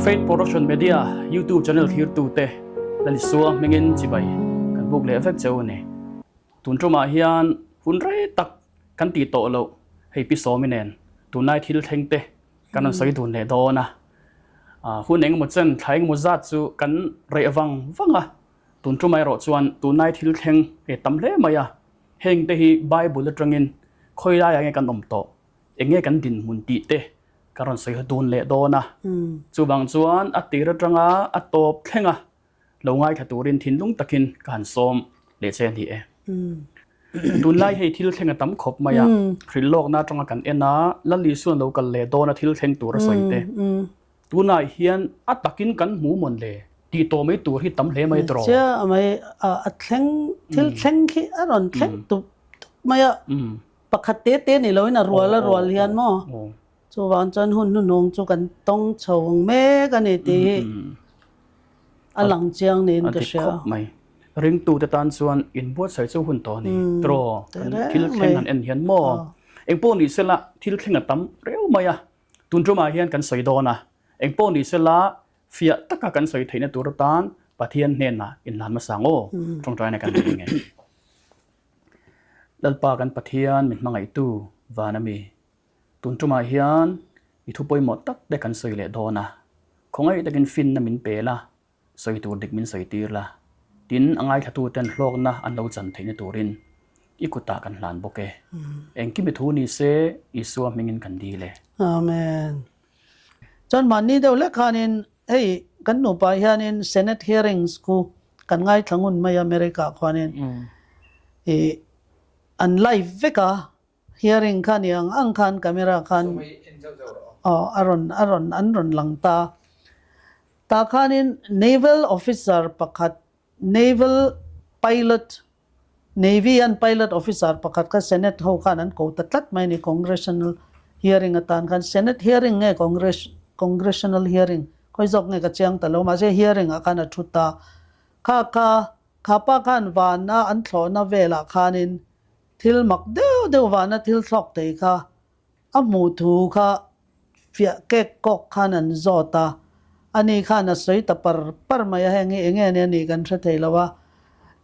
Faith Production Media YouTube channel thirtute Lalisua hmingin chibai kan buk leh vek cheu a ni. Tun tumah hian hun rei tak kan tih tawh loh hei Pi Sawmi nen tunlai thil thleng te kan rawn sawi dun leh dawn a. Hun engemaw chen thla engemaw zat chu kan reh vang vang a, tun tumah erawh chuan tunlai thil thleng e tam hle mai a. Heng te hi Bible atangin khawi laiah nge kan awm tawh, eng nge kan dinhmun tih te kan rawn sawi dun leh dawn a. Chuvang chuan a tir atanga a tawp thleng a lo ngaithla turin thinlung takin ka han sawm leh che a ni e. Tunlai hei thil thleng a tam khawp mai a, hrilhlawkna atanga kan en a, Lal Isuan lo kal leh dawn a thil thleng tur a sawi te. Tunah hian a takin kan hmu mawn le tih tawh mai tur hi tam hle mai tawh. Chiah mai a thleng thil thleng khi a rawn thleng tup tup mai a, pakhat te te ni loin a rual a rual hian maw chuvang chuan hun hnuhnung chu kan tawng chho ang mek a ni tih hi a lang chiang niin ka hria. A dik khawp mai. Ringtute tan chuan inbuatsaih chu hun tawh a ni tawh. Thil thleng han en hian maw engpawh ni sela thil thleng a tam reuh mai a. Tun tumah hian kan sawi dawn a, engpawh ni sela fiah taka kan sawi theihna tur atan Pathian hnenah inhlan hmasa ang aw, tawngtaina kan nei nge. Lalpa kan Pathian min hmangaihtu van a mi, tun tumah hian i thu pawimawh tak te kan sawi leh dawn a, khawngaih takin finna min pe la, Sawi tur dik min sawi tir la, tin a ngaithlatuten hlawkna an lo chan theihna turin i kutah kan hlan bawk e. Engkim i thu ni se Isua hmingin kan dil e. Amen. Chuan mahni deuh lek khanin hei kan nupa hianin Senate hearings khu kan ngaithla ngun mai a America ah khuanin ih an live vek a, Hearing kha ni ang ang khan camera khan aw a rawn a rawn an rawn lang ta. Tah khanin Naval officer pakhat Naval pilot Navy an pilot officer pakhat kha Senate ho khan an ko ta tlat mai a ni Congressional hearing atan khan Senate hearing nge Congress Congressional hearing khawi zawk nge ka chiang ta lo mahse hearing ah khan a thu ta. Kha kha kha pa khan vana an thlawhna velah khanin Thil mak deuh deuh vana thil thlawk thei kha a hmuh thu kha fiah kek kawk khan an zawt a, ani khan a sawi ta par par mai a, heng hi eng nge nia nih kan hre thei lo a,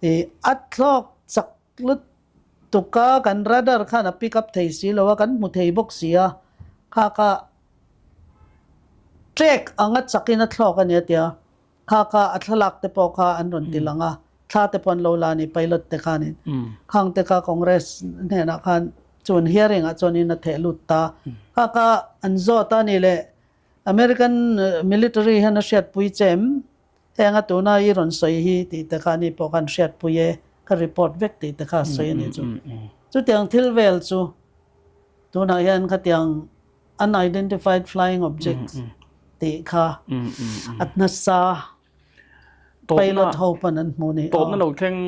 ih a thlawk chak lutuk a, kan radar khan a pick up thei si lo a, kan hmu thei bawk si a, kha kha trek anga chakin a thlawk a ni a tia. Kha kha a thlalak te pawh kha an rawn ti lang a, thla te pawh an lo la a ni pilot te khanin. Khang te kha Congress hnenah khan chuan hearing ah chuanin a theh lut ta. Kha kha an zawt a ni le American military hian a hriatpui che em? Heng a tuna i rawn sawi hi tih te kha ani pawh khan hriatpui e, ka report vek tih te kha a sawi a nih chu. Chutiang thil vel chu tunah hian khatiang Unidentified flying objects tih kha a nasa pilot ho pawn an hmu ni. Tawpna lo thleng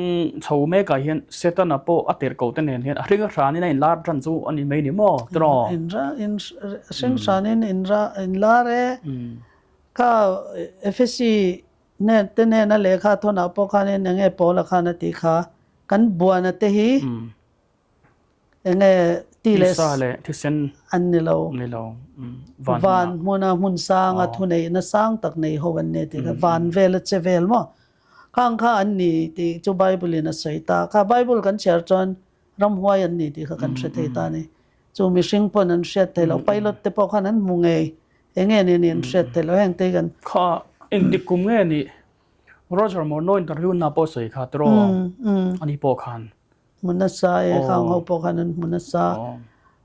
chho mekah hian Setana pawh a tirh ko te nen hian a hring a hranin a inlar tan chu a ni mai ni maw tiraw? Inra in hring hranin inra inlar e. Kha Ephesi hnen te hnena lehkha thawnah pawh khanin enge Paula khan a tih kha kan buana te hi Enge ti leh Tisa leh thisen an ni lo. Ni lo. Van Van hmuna hmun sanga thuneihna sang tak nei ho an ni tih kha van vel a che vel maw? Khang kha an ni tih chu Bible in a sawi ta. Kha Bible kan chhiar chuan ramhuai an ni tih kha kan hre thei ta a ni. Chu mihring pawn an hriat thei lo. Pilot te pawh khan an hmu ngei. Enge ni ni an hriat thei lo. Heng te hi kan. Kha engtik kum nge nih Roger Morneau interview na pawh sawi kha tiraw? Ani pawh khan. Hmu nasa e, khang ho pawh khan an hmu nasa.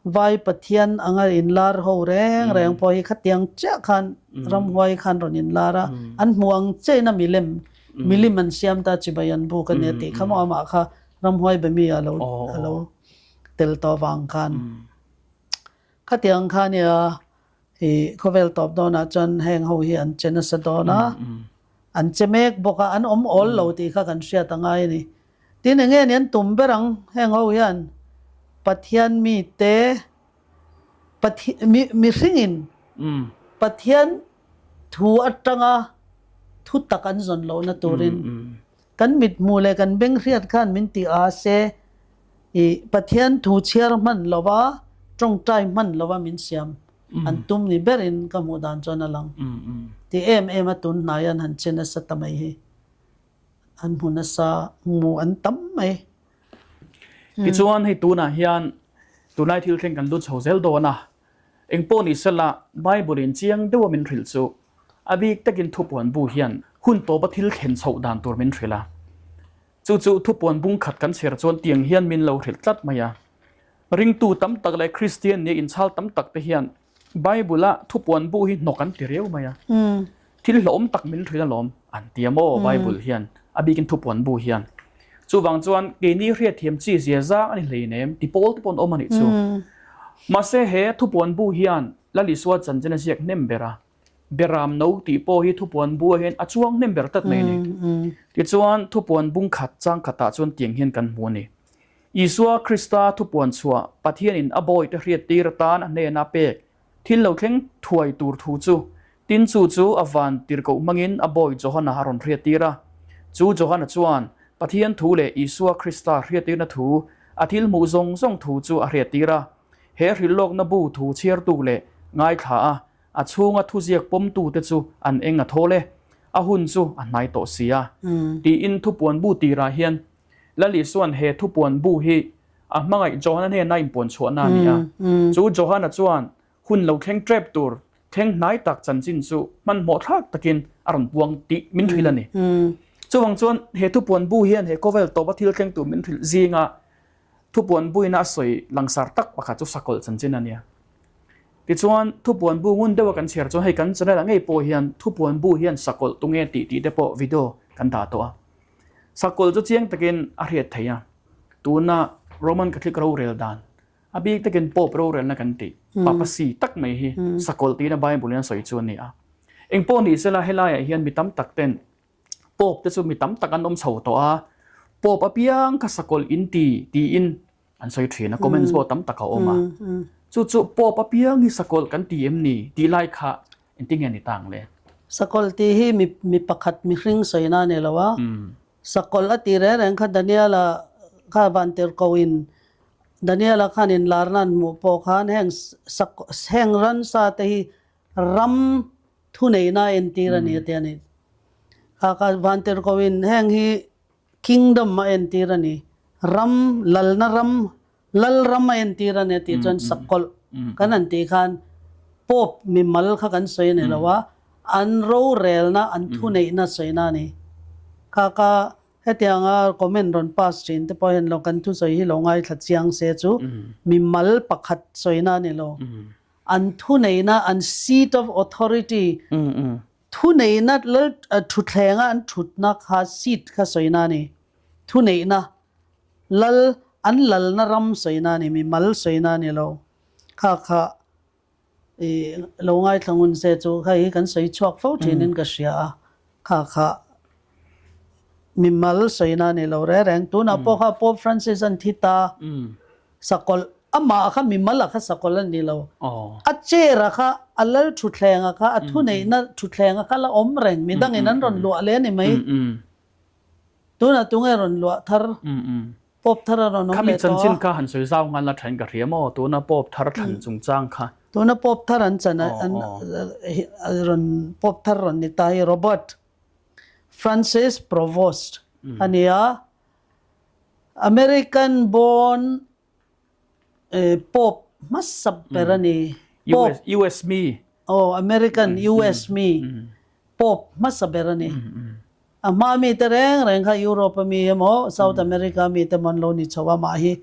Vai Pathian anga inlar ho reng reng pawh hi khatiang chiah khan ramhuai khan rawn inlar a, an hmu ang chiahin a milem, milim an siam ta chibai an buk a nia tih kha maw amah kha ramhuai be mi a lo a lo tel tawh vang khan. Khatiang kha nia i khawvel tawp dawnah chuan heng ho hi an che nasa dawn a, an che mek bawk a, an awm awl lo tih kha kan hriat a ngai a ni. Tin eng nge ni an tum ber ang heng ho hian Pathian mite Pathian mi mihringin Pathian thu atanga thu tak an zawn lohna turin kan mithmuh leh kan beng hriat khan min ti a se i Pathian thu chhiar hman lova tawngtai hman lova min siam. an tum ni berin ka hmuh dan chuan a lang. Ti em em a tun hnai an han che nasa ta mai hi. An hmu nasa, hmu an tam mai. Tichuan hei tunah hian tunlai thil thleng kan lut chho zel dawn a, engpawh ni sela Bible in chiang deuha min hrilh chu a bik takin thupuan bu hian hun tawpa thil thlen chhoh dan tur min hrilh a. Chu chu thupuan bung khat kan chher chuan tiang hian min lo hrilh tlat mai a. Ringtu tam tak leh Kristian nia inchhal tam tak te hian Bible-a thupuan bu hi hnawk an ti riau mai a. Thil hlawhawm tak min hrilh alawm an ti a maw Bible hian, a bikin thupuan bu hian. Chuvang chuan keini hriatthiam chi zia zang a ni hleinem ti pawl te pawh an awm a nih chu. Mahse he thupuan bu hian Lal Isua chanchin a ziak hnem ber a, Beram no tih pawh hi thupuan bu ah hian a chuang hnem ber tlat mai a ni. Tichuan thupuan bung khat chang khatah chuan tiang hian kan hmu a ni. Isua Krista thupuan chhuah Pathianin a bawite hriattir atan a hnena pek thil lo thleng thuai tur thu chu tin chu chu a van tirhkoh hmangin a bawi Johana a rawn hriattir a. Chu Johana chuan Pathian thu leh Isua Krista hriattirna thu a thil hmuh zawng zawng thu chu a hriattir a. He hrilhlawkna bu thu chhiartu leh ngaithla a A chhunga thuziak pawmtute chu an eng a thawl e, a hun chu a hnai tawh si a, tiin thupuan bu tirah hian Lal Isua'n he thupuan bu hi a hmangaih Johana hnena inpuan chhuahna a ni a. Chu Johana chuan hun lo thleng tep tur thleng hnai tak chanchin chu hmanhmawh thlak takin a rawn puang tih min hrilh a ni. Chuvang chuan he thupuan bu hian he khawvel tawpa thil thleng tur min hrilh zinga Thupuan buina a sawi langsar tak pakhat chu sakawlh chanchin a nia. Tichuan, thupuan bu ngun deuha kan chhiar chuan hei kan channel ah ngei pawh hian thupuan bu hian sakawlh tunge tih tih te pawh video kan dah tawh a. Sakawlh chu chiang takin a hriat theih a, tuna Roman Catholic rorel dan, a bik takin Pope rorelna kan tih, Papacy tak mai hi sakawlh tiin a Bible in a sawi chu a ni a. Engpawh ni sela helaiah hian mi tam tak ten Pope te chu mi tam tak an awm chho tawh a, Pope apiang kha sakawlh in ti tiin an sawi thin a, comments pawh tam tak a awm a. Chu chu Pope apiang hi sakawlh kan ti em ni tih lai kha engtin nge ni ta ang le? Sakawlh tih hi mi mi pakhat mihring sawina a ni lo a, sakawlh a ti reng reng kha Daniela kha vantirhkohin Daniela khan inlarna an hmuh pawh khan heng heng ransa te hi ram Thuneihna a entir a ni a ti a ni. Kha kha Vantirhkohin heng hi Kingdom a entir a ni. Ram, lalna ram, lal ram a entir a ni a tih chuan sakawlh kan han tih khan Pope mimal kha kan sawi a ni lo a, an rorelna, an thuneihna sawina a ni. Kha kha hetianga comment rawn pass thin te pawh hian lo kan thusawi hi lo ngaithla chiang se chu mimal pakhat sawina a ni lo. An thuneihna, an seat of authority, thuneihna lal thuthlenga an thutna kha seat kha sawina a ni. Thuneihna, lal, an lalna ram sawina a ni, mimal sawina a ni lo. Kha kha i lo ngaithla ngun se chu hei hi kan sawi chhuak fo thinin ka hria a, kha kha mimal sawina a ni lo reng reng. Tunah pawh kha Pope Francis an thi ta. Sakawlh, amah kha mimal a kha sakawlh a ni lo. A chair a kha, a lal thutthleng a kha, a thuneihna thutthleng a kha la awm reng, midangin an rawn luah leh a ni mai. Tunah tunge rawn luah thar? Pope thar a rawn awm Khami leh tawh a. chanchin kha han sawi zau nghal la thain ka hria maw? Tuna Pope thar thlan chungchang kha. Tuna Pope thar an chan a, an rawn Pope thar rawn ni ta hi Robert Francis Provost a ni a. American born Pope hmasa ber a ni. Pope. US mi. Aw, American, US mi Pope hmasa ber a ni. A hma mi te reng reng kha Europe a mi emaw South America mi te emaw an lo ni chho a, mah hi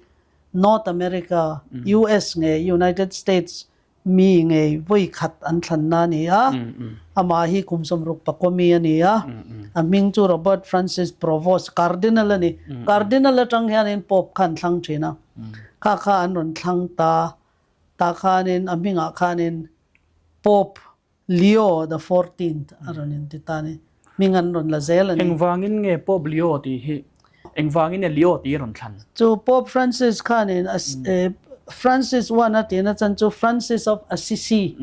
North America, US nge United States Mi ngei vawi khat an thlanna a ni a, amah hi kum 60 pakua mi a ni a, a hming chu Robert Francis Provost, Cardinal a ni. Cardinal atang hianin Pope kha an thlang thin a, kha kha an rawn thlang ta, tah khanin a hmingah khanin Pope Leo the Fourteenth a rawn inti ta a ni. Hming an rawn la zel a ni. Engvangin nge Pope Leo tih hi engvangin nge Leo tih rawn thlan? Chu Pope Francis khanin Francis I a tihna chan chu Francis of Assisi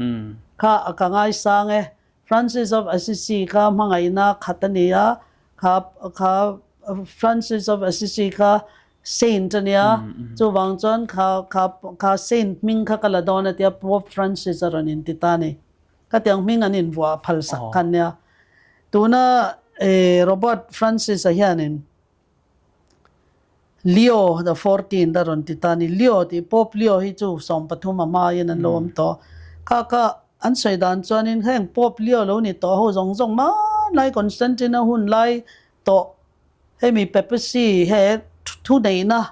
kha a ka ngaisang e. Francis of Assisi kha hmangaihna khat a ni a, kha kha Francis of Assisi kha. Saint a nia, chuvang chuan kha kha kha Saint hming kha ka la dawn a tia Pope Francis a rawn inti ta a ni. Khatiang hming an invuah phal sak kha nia. Tuna Robert Francis-a hianin Leo the Fourteenth a rawn ti ta a ni. Leo tih Pope Leo hi chu 13 a hmain an lo awm tawh. Kha kha an sawi dan chuanin heng Pope Leo lo ni tawh ho zawng zawng hmanlai Constantine-a hun lai tawh Hemi papacy he thuneihna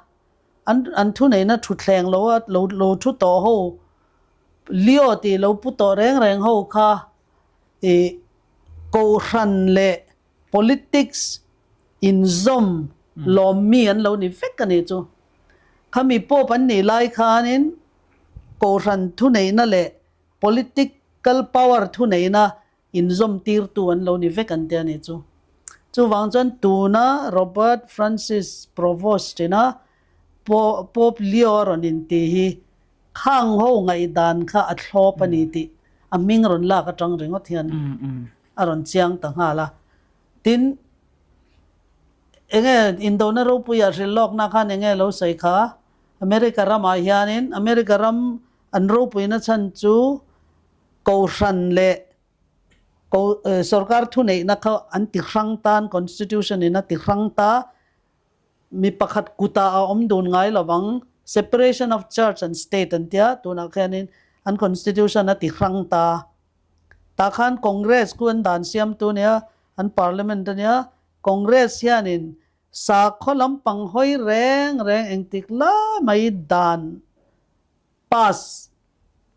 an an thuneihna thutthleng lo a lo lo thu tawh ho Leo tih lo pu tawh reng reng ho kha ih kohhran leh politics inzawm lawm mi an lo ni vek a nih chu. Khami Pope an nih lai khanin kohhran thuneihna leh political power thuneihna inzawm tirtu an lo ni vek an ti a nih chu. Chuvang chuan tuna Robert Francis Provost ina Pope Leo a rawn inti hi khang ho ngaihdan kha a thlawp a ni tih a hming rawn lak atang ringawt hian a rawn chiang ta nghal a. Tin, enge indona ropuia hrilh lawkna khan enge lo sawi kha? America ramah hianin America ram an ropuina chhan chu Kohhran leh ko sorkar thuneihna kha an ti hrang tan, Constitution in a ti hrang ta, mi pakhat kutah a awm dun ngai lovang, separation of church and state an tia, tunah khianin an Constitution a ti hrang ta. Tah khan Congress khu an dan siamtu nia, an parliament ania, Congress hianin sakhaw lampang hawi reng reng engtik lai mai dan pass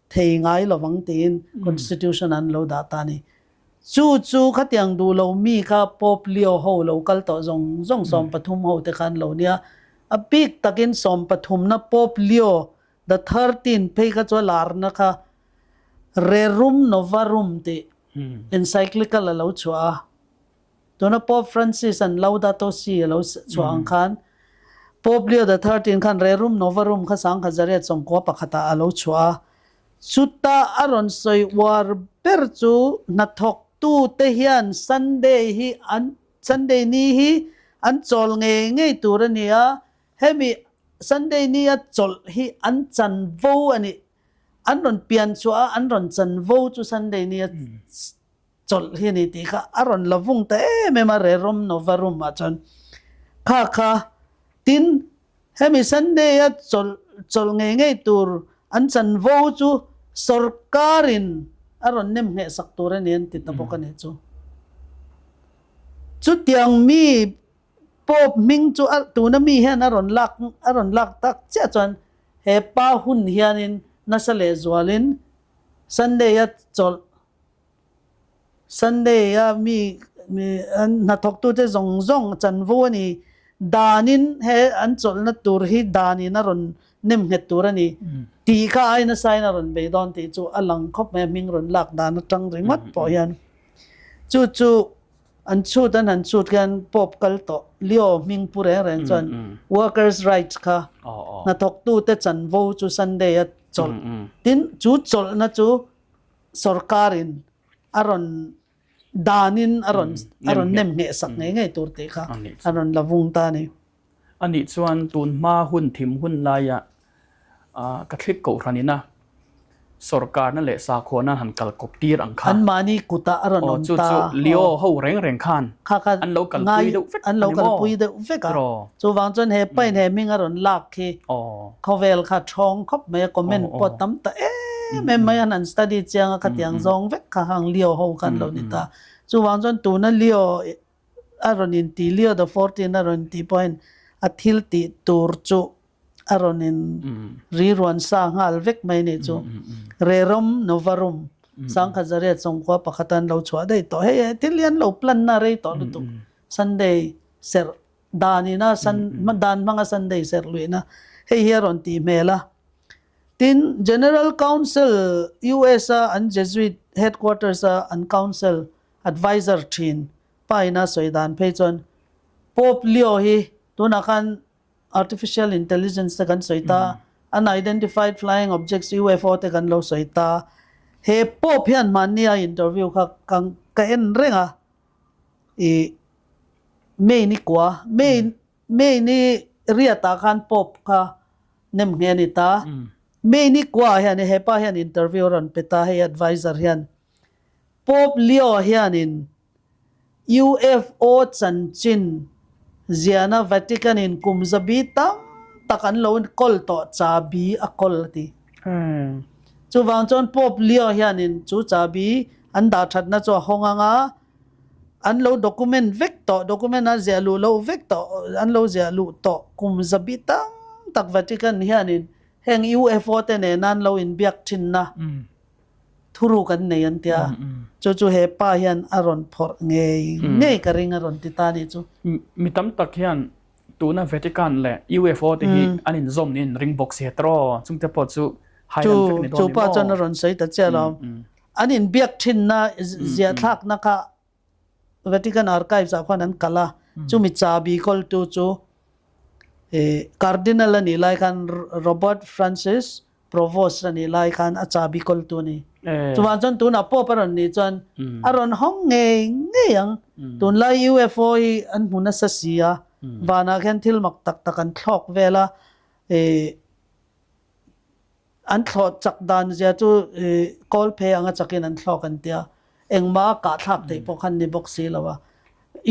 thei ngai lovang tiin constitution an lo dah ta a ni. Chu chu khatiang duh lo mi kha Pope Leo ho lo kal tawh zawng zawng 13 ho te kha an lo nia. A bik takin sawmpathumna Pope Leo the 13 phei kha chu a larna kha Rerum Novarum tih encyclical a lo chhuah a. Tuna Pope Francis an Laudato Si a lo chhuah ang khan Pope Leo the 13 khan Rerum Novarum kha 1991 ah a lo chhuah a. Chuta a rawn sawi uar ber chu hnathawktute hian Sunday hi an Sunday ni hi an chawl ngei ngei tur a ni a, hemi Sunday ni a chawlh hi an chanvo a nih. An rawn pian chhuah a, an rawn chanvo chu Sunday ni a chawlh hi a ni tih kha a rawn la vung ta em em a, Rerum Novarum ah chuan kha kha tin hemi Sunday a chawlh chawlh ngei ngei tur an chanvo chu sorkarin a rawn nem ngheh sak tur a ni an ti ta bawk a nih chu. Chutiang mi Pope hming chu a tuna mi hian a rawn lak a rawn lak tak chiah chuan he pa hun hianin nasa lehzualin Sunday a chawlh Sunday a mi an hnathawktute zawng zawng chanvo a ni. Danin he an chawlhna tur hi danin a rawn nem nghet tur a ni tih kha ai nasain a rawn bei dawn tih chu a lang khawp mai a, hming rawn lak dan atang ringawt pawh hian. Chu chu an chhut an han chhut khian Pope kal tawh Leo hming pu reng reng chuan workers rights kha hnathawktute chanvo chu Sunday a chawlh. Tin, chu chawlhna chu Sorkarin a rawn danin a rawn a rawn nem ngheh sak ngei ngei tur tih kha a rawn la vung ta a ni. A nih chuan tun hma hun thim hun laia Catholic Kohhran ina sorkarna leh sakhuana han kal kawp tir ang kha. Anmahni kutah a rawn awm ta. Chu chu Leo ho reng reng khan an lo kalpui deuh vek a ni maw? An lo kalpui deuh vek a. Chuvang chuan he pain he hming a rawn lak khi khawvel kha thawng khawp mai a, comment pawh tam ta em em mai a, an study chiang a khatiang zawng vek kha hang Leo ho kha an lo ni ta. Chuvang chuan tuna Leo a rawn inti, Leo the 14 a rawn intih pawhin a thil tih tur chu a rawn in ri ruan sa nghal vek mai nih chu. Rerum Novarum 1991 an lo chhuah daih tawh. Hei thil hi an lo plan na rei tawh lutuk. Sunday serh dan ina dan hmanga Sunday serh luihna hei hi a rawn tih hmel a. Tin, General Council US a an Jesuit headquarters a an council adviser thin pa ina sawi dan phei chuan Pope Leo hi tunah khan artificial intelligence te kan sawi ta, unidentified flying objects UFO te kan lo sawi ta. He Pope hian hmanni a interview kha ka en reng a. I May ni kua, May May ni. riatah khan Pope kha nem nghe a ni ta. May ni kua hian hepa hian interview a rawn pe ta hei adviser hian Pope Leo hianin UFO chanchin ziahna Vatican in kum zabi tam tak an lo kawl tawh chabi a kawl a ti. Chuvang chuan Pope Leo hianin chu chabi an dah thatna chu a hawng ang a, an lo document vek tawh, document a ziah luh loh vek tawh, an lo ziah luh tawh kum zabi tam tak Vatican hianin heng UFO te nena an lo inbiak thinna thuruk an nei an tia, chu chu he pa hian a rawn phawrh ngei ngei ka ring a rawn ti ta nih chu. Mi tam tak hian tuna Vatican leh UFO te hi an inzawm niin an ring bawk si tiraw? Chungte pawh chu hai an vek ni dawn ni maw? Chu pa chuan a rawn sawi ta chiah lo. An inbiak thinna ziahthlakna kha Vatican Archives ah khuan an kal a, chumi chabi kawltu chu Cardinal a nih lai khan Robert Francis Provost a nih lai khan a chabi kawltu a ni. Chuvang chuan tunah Pope a rawn nih chuan a rawn hawng ngei ngei ang. Tunlai UFO hi an hmu nasa si a, vanah khian thil mak tak tak an thlawk vel a, An thlawh chak dan zia chu kawl phei anga chakin an thlawk an tia. Engmah a kah thlak theih pawh khan ni bawk si lo a.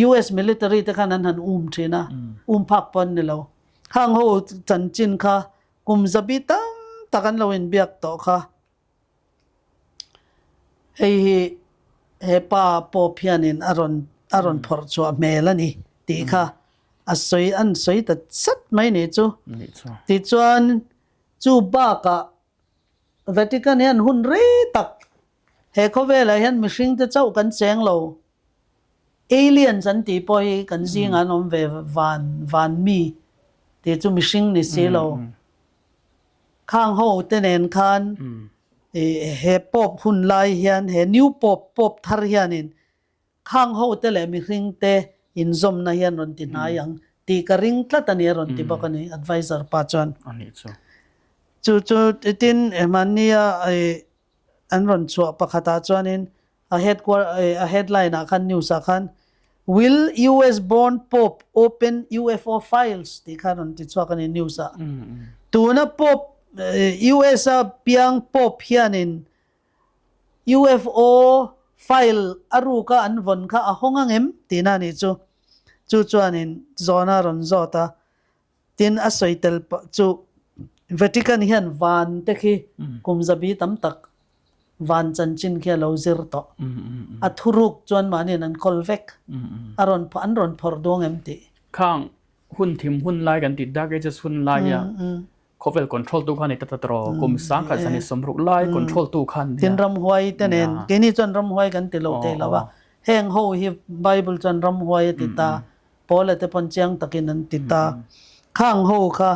US military te khan an han um thin a, um phak pawh an ni lo. Khang ho chanchin kha kum zabi tam tak an lo inbiak tawh kha. Hei hi he pa Pope hianin a rawn a rawn phawrh chhuah hmel a ni tih kha a sawi an sawi ta chat mai nih chu. Tichuan Chu bakah Vatican hian hun rei tak he khawvelah hian mihringte chauh kan cheng lo, aliens an tih pawh hi kan zingah an awm ve van van mi tih chu mihring ni si lo. Khang ho te nen khan he Pope hun lai hian he new Pope, Pope thar hianin Khang hote leh mihringte inzawmna hian rawn ti hnai ang tih ka ring tlat a ni a rawn ti bawk a ni, adviser pa chuan. A nih chu. Chu chu tin hmannia an rawn chhuah pakhatah chuanin a headquarter a headline ah khan news ah khan Will US born Pope open UFO files tih kha rawn ti chhuak a ni news ah. Tuna Pope US a piang Pope hianin UFO file a ruka an vawn kha a hawng ang em? tihna a nih chu. Chu chuanin zawhna a rawn zawt a, tin a sawi tel pah chu Vatican hian van te khi kum zabi tam tak van chanchin khi a lo zir tawh. A thuruk chuan mahniin an kawl vek. A rawn an rawn phawrh duang em tih. Khang hun thim hun lai kan tih Dark Ages hun laia Khawvel control tu kha ni ta ta ro kum sang khat zani sawmruk lai control tu kha nia. Tin ramhuai te nen keini chuan ramhuai kan ti lo thei lo a, heng ho hi Bible chuan ramhuai a ti ta, Paula te pawn chiang takin an ti ta, khang ho kha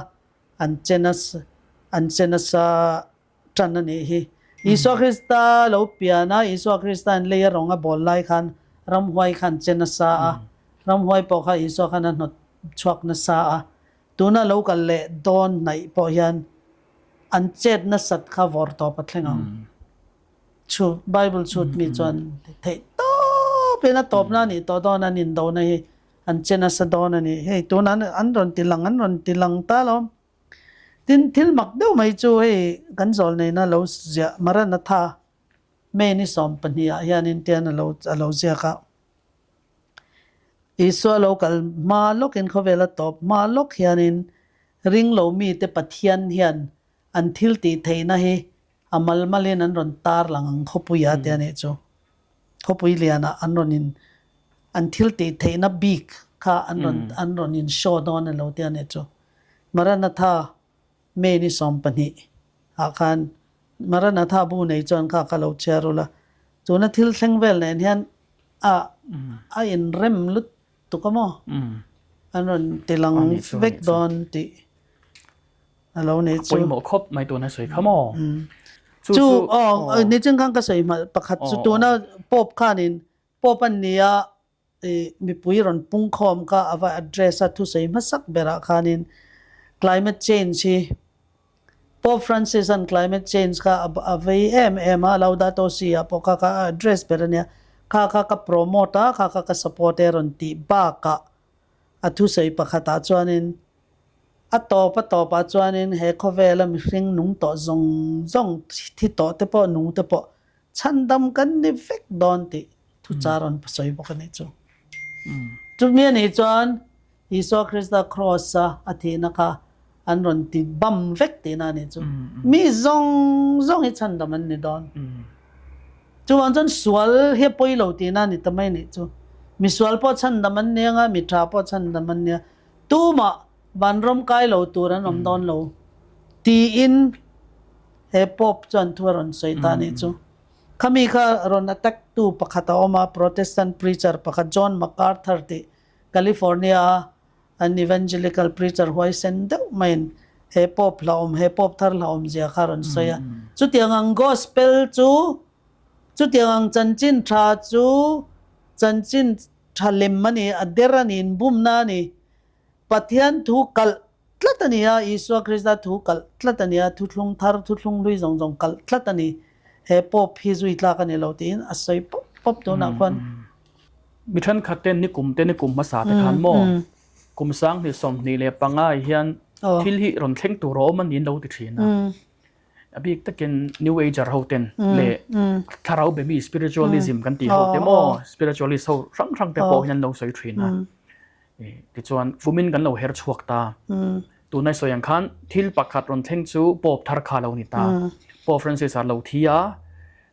an che nasa an che nasa tan a nih hi. Isua Krista lo pian a, Isua Krista in lei a rawng a bawl lai khan ramhuai khan che nasa a, ramhuai pawh kha Isua khan a hnawt chhuak nasa a, Tuna lo kal leh dawn hnaih pawh hian an chet nasat kha vawr tawp a thleng ang. Chu Bible chhut mi chuan theih tawpin a tawpna a nih tawh dawn an indona hi an che nasa dawn a ni. Hei tuna an rawn ti lang an rawn ti lang ta lo. Tin thil mak deuh mai chu hei kan zawl neina lo ziah Maranatha May ni 12 ah hianin tian a lo a lo ziak a. Isua lo kal hma lawkin khawvel a tawp hma lawk hianin ringlo mite Pathian hian an thil tih theihna hi a mal malin an rawn tar lang ang khawpuia te a nih chu. Khawpui lianah an rawn in an thil tih theihna bik kha an rawn an rawn in show dawn elo te a nih chu. Maranatha May ni 12 ah khan Maranatha bu nei chuan kha ka lo chhiar ula, tuna thil thleng vel nen hian a a inrem lutuk a maw? An rawn ti lang vek dawn tih a lo nih chu. A pawimawh khawp mai tuna sawi kha maw? Chu aw nichin khan ka sawi hmalh pakhat chu tuna Pope khanin Pope an nia mipui rawn pungkhawm kha a va address a, thusawi hmasak berah khanin climate change hi Pope Francis an climate change kha a vei em em a, Laudato Si ah pawh kha kha a address ber a nia, kha kha ka promote a, kha kha ka support e a rawn tih bakah a thusawi pakhatah chuanin. A tawp a tawpah chuanin he khawvela mihring nung tawh zawng zawng, thi tawh te pawh nung te pawh chhandam kan ni vek dawn tih thuchar rawn sawi bawk a nih chu. Chumi a nih chuan Isua Krista Kraws-a a thihna kha an rawn ti bam vek tihna a nih chu. Mi zawng zawng hi chhandam an ni dawn. Chuvang chuan sual hi a pawi lo tihna a ni ta mai a nih chu. Misual pawh chhandam an ni anga, mi tha pawh chhandam an nia. Tumah vanram kai lo tur an awm dawn lo tiin he Pope chuan thu a rawn sawi ta a nih chu. Khami kha rawn attack tu pakhat a awm a, Protestant preacher pakhat John MacArthur tih California a an evangelical preacher huaisen deuh maiin he Pope hlauhawm, he Pope thar hlauhawm zia kha a rawn sawi a. Chutiang ang gospel chu, chutiang ang chanchin tha chu chanchin tha lem a ni, a der a ni, inbumna a ni. Pathian thu kalh tlat a ni a, Isua Krista thu kalh tlat a ni a, thuthlung thar, thuthlung hlui zawng zawng kalh tlat a ni. He Pope hi zui tlak a ni lo tiin a sawi pawp pawp tunah khuan. Mi thenkhat ten nikum te nikum hmasa te khan maw kum 2025 hian thil hi rawn thleng tur a awm a niin lo ti thin a. A bik takin New Ager ho ten leh thlarau be mi spiritualism kan tih ho te maw spiritualist ho hrang hrang te pawh hian an lo sawi thin a. Tichuan fumin kan lo her chhuak ta. Tunai sawi ang khan thil pakhat rawn thleng chu Pope thar kha lo ni ta. Pope Francis a lo thi a.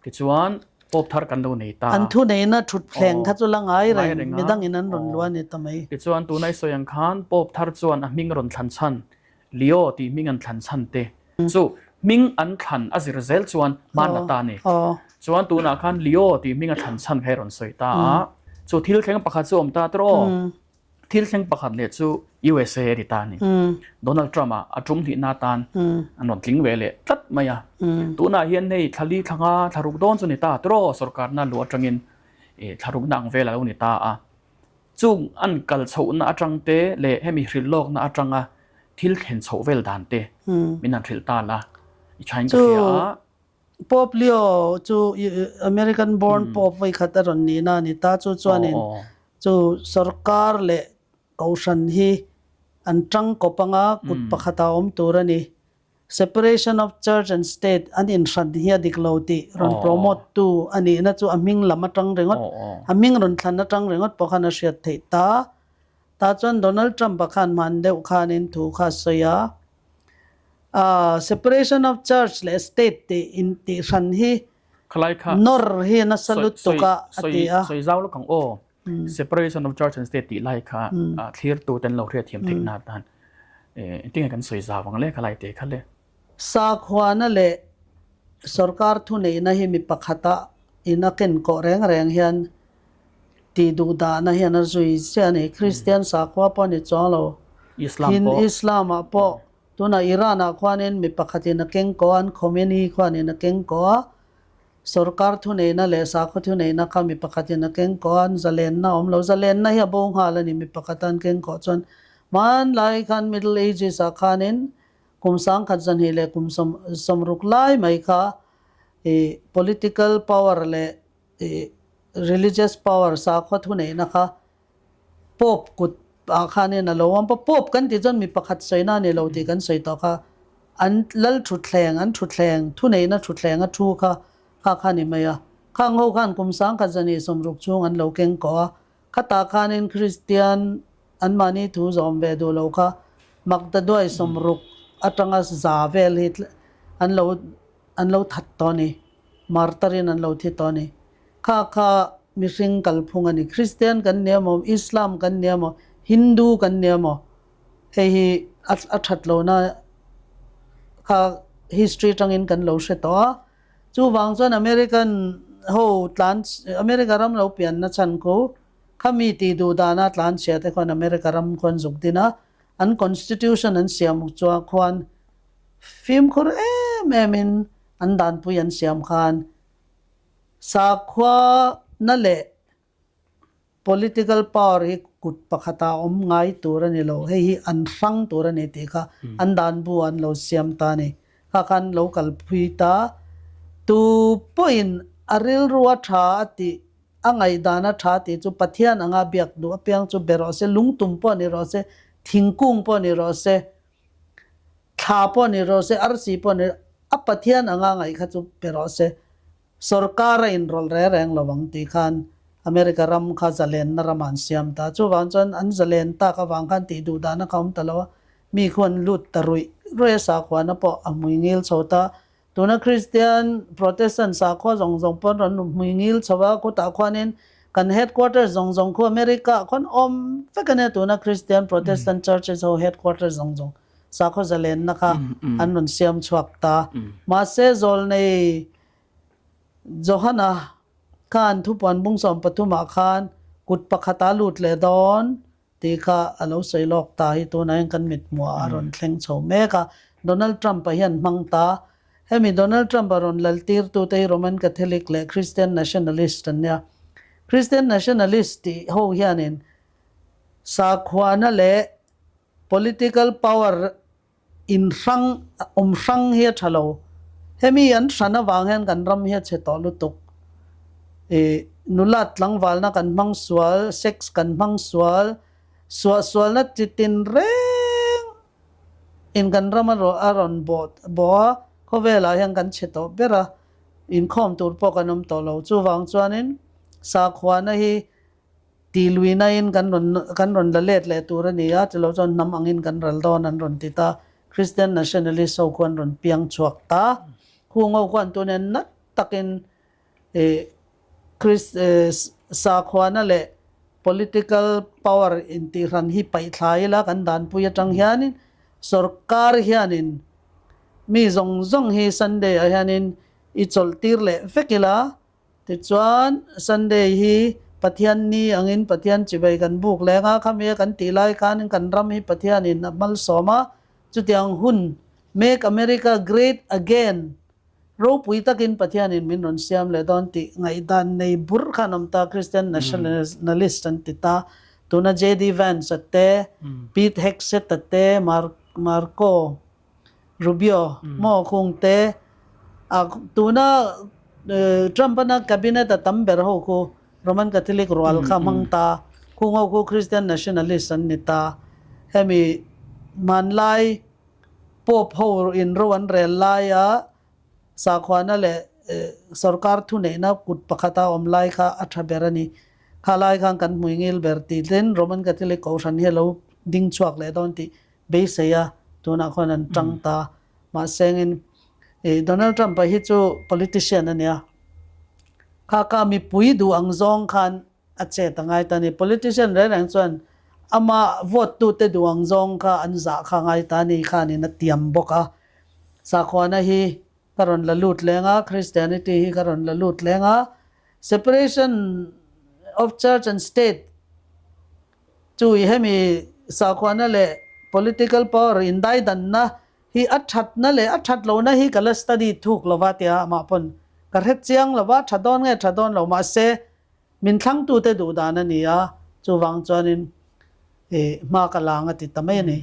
Tichuan Pope thar kan lo nei ta. An thuneihna thutthleng kha chu la ngai reng, midangin an rawn luah a ni ta mai. Tichuan tunai sawi ang khan Pope thar chuan a hming rawn thlan chhan, Leo tih hming an thlan chhan te chu hming an thlan a zir zel chuan hman la ta a ni. Chuan tunah khan Leo tih hming a thlan chhan kha i rawn sawi ta a, chu thil thleng pakhat chu a awm ta tawh aw. Thil thleng pakhat leh chu USA a ti ta a ni. Donald Trump-a a tum hlihna atan an rawn tling ve leh tlat mai a. Tunah hian hei thla li thla nga thla ruk dawn chu ni ta tawh sorkarna luh atangin thla rukna ang vel a lo ni ta a. Chung an kal chhohna atang te leh hemi hrilh lawkna atanga thil thlen chhoh vel dan te min han hrilh ta la i thain ka hria a. Pope Leo chu American born Pope vawikhat a rawn nihna a ni ta. Chu chuanin chu sorkar leh kohhran hi an tangkawp anga kut pakhat a awm tur a ni. Separation of church and state an inhran hi a dik lo tih rawn promote tu a nihna chu a hming lam atang ringawt, a hming rawn thlan atang ringawt pawh khan a hriat theih ta. Tah chuan Donald Trump-a khan hman deuh khanin thu kha a sawi a. Separation of church leh state tih in tih hran hi Khalai kha nawr hi nasa lutuk a a ti a. Sawi zau lawk ang aw. Separation of church and state tih lai kha thlir tu ten lo hriat thiam theih na atan engtin nge kan sawi zau ang le khalai te kha le. Sakhuana leh sorkar thuneihna hi mi pakhata in a kenkawh reng reng hian Tih duh dahna hian a zui chiah a ni. Kristian sakhua pawh a ni chuang lo. Islam pawh. Islam ah pawh tunah Iran ah khuanin mi pakhatin a keng kawh a, an Khomeini khuanin a keng kawh a, sorkar thuneihna leh sakhaw thuneihna kha mi pakhatin a keng kawh a, an zalenna a awm lo. Zalenna hi a bo nghal a ni mi pakhata an keng kawh chuan. Hmanlai khan Middle Ages ah khanin kum sangkhat zahnih leh kum 60 lai mai kha ih political power leh I religious power sakhua thuneihna kha Pope kut ah khanin a lo awm a, Pope kan tih chuan mi pakhat sawina a ni lo tih kan sawi tawh kha, an lal thutthleng, an thutthleng, thuneihna thutthleng a thu kha kha kha a ni mai a. Khang ho khan kum 1060 chhung an lo keng kawh a, khatah khanin Kristian anmahni thu zawm ve duh lo kha Maktaduai 60 atanga za vel hi an lo an lo that tawh a ni. Martar-in an lo thi tawh a ni. Kha kha mihring kalphung a ni. Kristian kan ni emaw, Islam kan ni emaw, Hindu kan ni emaw, hei hi a that lohna kha history atangin kan lo hre tawh a. Chuvang chuan American ho tlan, America ram lo pianna chhan khu kha mi tih duh dana tlanchhia te khuan America ram khuan zuk din a, an constitution an siam chuan khuan fimkhur em emin an danpui an siam khan sakhuana leh political power hi kut pakhata awm ngai tur a ni lo, hei hi an hrang tur a ni tih kha an danbu an lo siam ta a ni. Kha khan lo kalphui ta. Tu pawhin a rilru a tha a tih, a ngaihdan a tha tih chu Pathian anga biak duh apiang chu be rawh se, lungtum pawh ni rawh se, thingkung pawh ni rawh se. Thla pawh ni rawh se, arsi pawh ni a Pathian anga ngaih kha chu pe rawh se. Sorkar a inrawlh reng reng lo ang tih khan America ram kha zalenna ramah an siam ta. Chuvang chuan an zalen tak avang khan tih duh dahna kha awm ta lo a, mi khu an lut ta ruih ruih a, sakhuana pawh a hmui ngil chho ta. Tuna Kristian, Protestant sakhua zawng zawng pawh an rawn hmui ngil chho a, khutah khuanin kan headquarters zawng zawng khu America ah khuan awm vek a nia tuna Kristian, Protestant churches ho headquarters zawng zawng sakhaw zalenna kha an rawn siam chhuak ta. Mahse zawlnei Johana khan thupuan bung 13 ah khan kut pakhat a lut leh dawn tih kha a lo sawi lawk ta hi tunah hian kan mithmuah a rawn thleng chho mek a. Donald Trump-a hian hmang ta. Hemi Donald Trump-a rawn lal tirtute hi Roman Catholic leh Christian Nationalist an nia. Christian Nationalist tih ho hianin sakhuana leh political power In hrang, awm hrang hi a tha lo. Hemi an hran avang hian kan ram hi a chhe tawh lutuk. I nulat tlangvalna kan hmang sual, sex kan hmang sual, suahsualna chi tin reng in kan ram a rawn bawh bawh a, khawvelah hian kan chhe tawh ber a, inkhawm tur pawh kan awm tawh lo. Chuvang chuanin sakhuana hi Tih luihnain kan rawn kan rawn la let leh tur a ni a, chilo chuan hnam angin kan ral dawn an rawn ti ta. Christian Nationalist ho khuan rawn piang chhuak ta. Khu ngo khuan tune nat takin ih Chris sakhuana leh political power intihhran hi paih thla ila kan danpui atang hianin sorkar hianin mi zawng zawng hi Sunday ah hianin i chawlh tir leh vek ila. Tichuan, Sunday hi Pathian ni angin Pathian chibai kan buk leng a, khami a kan tih lai khanin kan ram hi Pathianin a malsawm a, chutiang hun Make America Great Again ropui takin Pathianin min rawn siam leh dawn tih ngaihdan nei burh khan awm ta, Christian Nationalist an ti ta. Tuna JD Vance a te, Pete Hegseth a te, Marco Rubio maw khung te a tuna Trump ana cabinet a tam ber ho khu Roman Catholic rual kha hmang ta khung ho khu Christian Nationalist an ni ta hemi hmanlai Pope ho in ro an rel lai a sakhuana leh sorkar thuneihna kut pakhata awm lai kha a tha ber a ni kha lai khan kan hmuingil ber tih thleng Roman Catholic kohhran hi a lo ding chhuak leh dawn tih beisei a, tunah khuan an tang ta. Mahsengin i Donald Trump-a hi chu politician a nia. Kha kha mipui duh ang zawng khan a chet a ngai ta a ni. Politician reng reng chuan ama vote tute duh ang zawng kha an zah kha a ngai ta a ni khanin a tiam bawk a. Sakhuana hi ka rawn la lut leng a, Christianity hi ka rawn la lut leng a. Separation of church and state Chu i hemi sakhuana leh political power indaidanna hi a thatna leh a that lohna hi ka la study thuk lova tia amah pawn ka hre chiang lova, tha dawn nge tha dawn lo mahse min thlangtute duh dan a ni a, chuvang chuanin i hma ka lang a ti ta mai a ni.